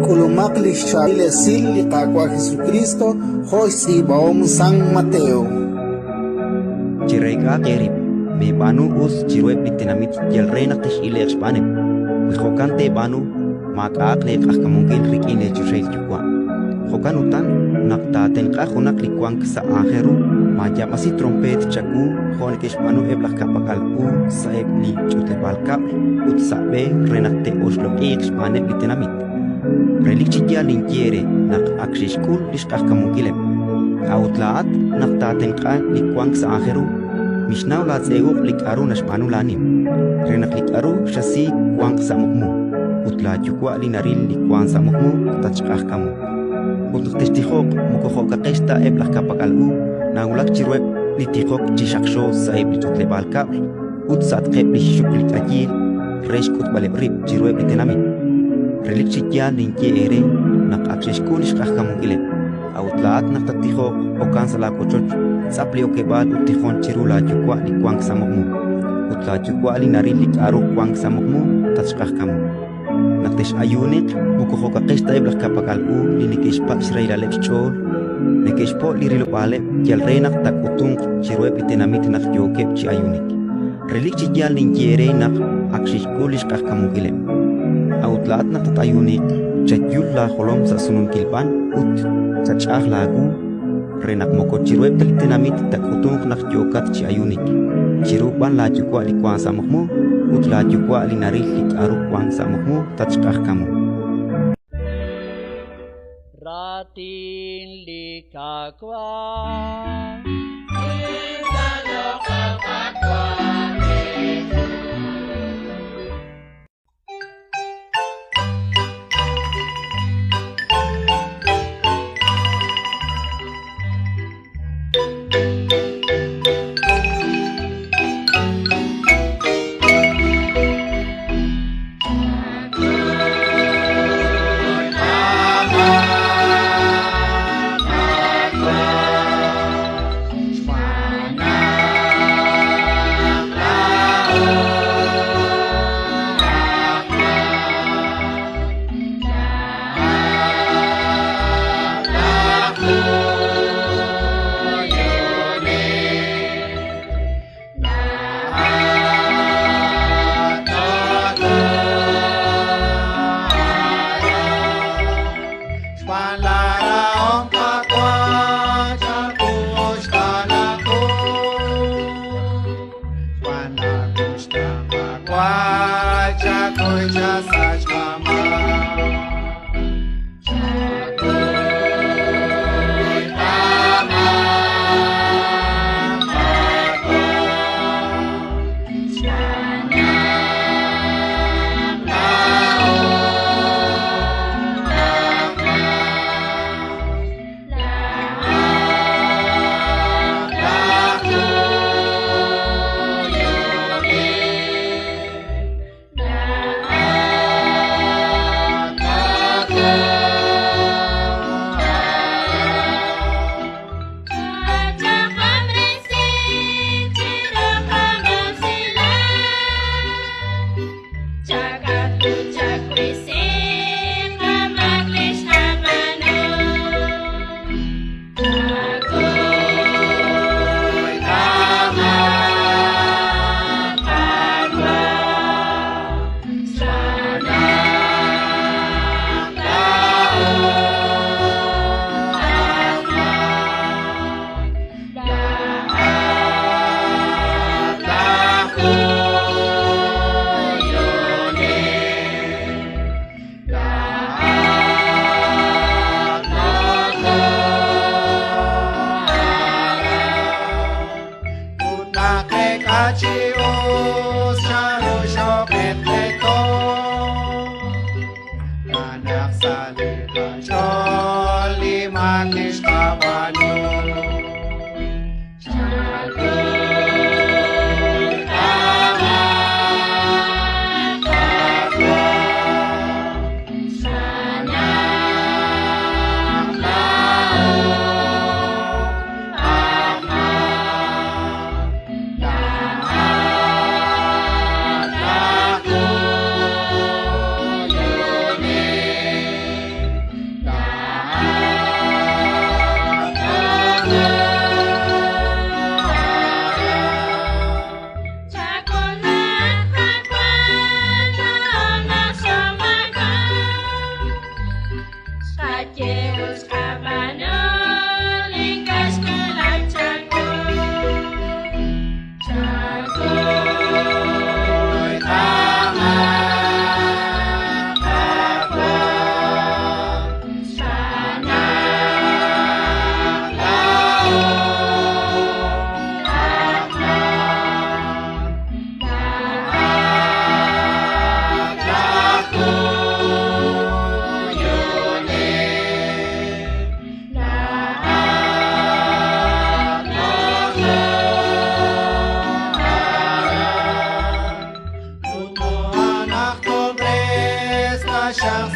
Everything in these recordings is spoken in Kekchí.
K'ulumaq li xchaab'il esil li Qaawa' Jesukriist jo' xtz'iib'ahom San Mateo. Chereek'ahaq eerib', meeb'aanu us chiruheb' li tenamit yal re naq tex'ile'q xb'aaneb'. Wi jo'kan teeb'aanu, maak'a'aq leeq'ajkamunkil rik'in leechoxahil Yuwa'. Jo'kan utan, naq taatenq'a junaq li wank sa' aajel ru, maayaab'asi tronpeet chawu jo' neke'xb'aanu eb' laj ka'pak'al u sa'eb' li ch'utleb'aal kab'l ut sa' b'e re naq te'oxloq'iiq xb'aaneb' li tenamit. Relik chi yaal ninye eere naq ak xe'xk'ul li xq'ajkamunkileb'. A'ut laa'at, naq taatenq'a li wank sa' aajel ru, mixnaw laatz'e uq' li k'aru naxb'aanu laanim, re naq li k'aru xasi wanq sa' muqmu, ut laaYuwa' li naril li wank sa' muqmu tatxq'ajkamu. Ut naq textijoq, moko jo'kaqex ta eb' laj ka'pak'al u, nawulak chiruheb' li tijok chi xaqxo sa'eb' li ch'utleb'aal kab'l ut sa'atqeb' li xxuk li k'ayiil re xk'utb'aleb' rib' chiruheb' li tenamit. Relik chi yaal ninye eere naq ak xe'xk'ul li xq'ajkamunkileb'. A'ut laa'at naq tattijoq, okan sa' laawochoch, tz'ap li okeb'aal ut tijon chiru laaYuwa' li wank sa' muqmu. Ut laaYuwa' li naril li k'aru wank sa' muqmu tatxq'ajkamu. Naq tex'ayuuniq, moko jo'kaqex ta eb' laj ka'pak'al u li neke'xpak' xrahilaleb' xch'ool, neke'xpo' li rilob'aaleb' yal re naq taak'utunq chiruheb' li tenamit naq yookeb' chi ayuunik. Relik chi yaal ninye eere naq ak xe'xk'ul li xq'ajkamunkileb'. A'ut laa'at naq tat-ayuuniq, chayul laajolom sa' sununkil b'an ut chach'aj laawu re naq moko chiruheb' ta li tenamit taak'utunq naq yookat chi ayuunik, chiru b'an laaYuwa' li wank sa' muqmu, ut laaYuwa' li naril li k'aru wank sa' muqmu tatxq'ajkamu. Raatin li Qaawa'. Xb'aan naq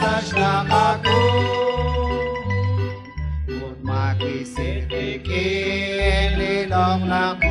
sa' xnaq' aawu ut maawisi qik'in li loq'laj.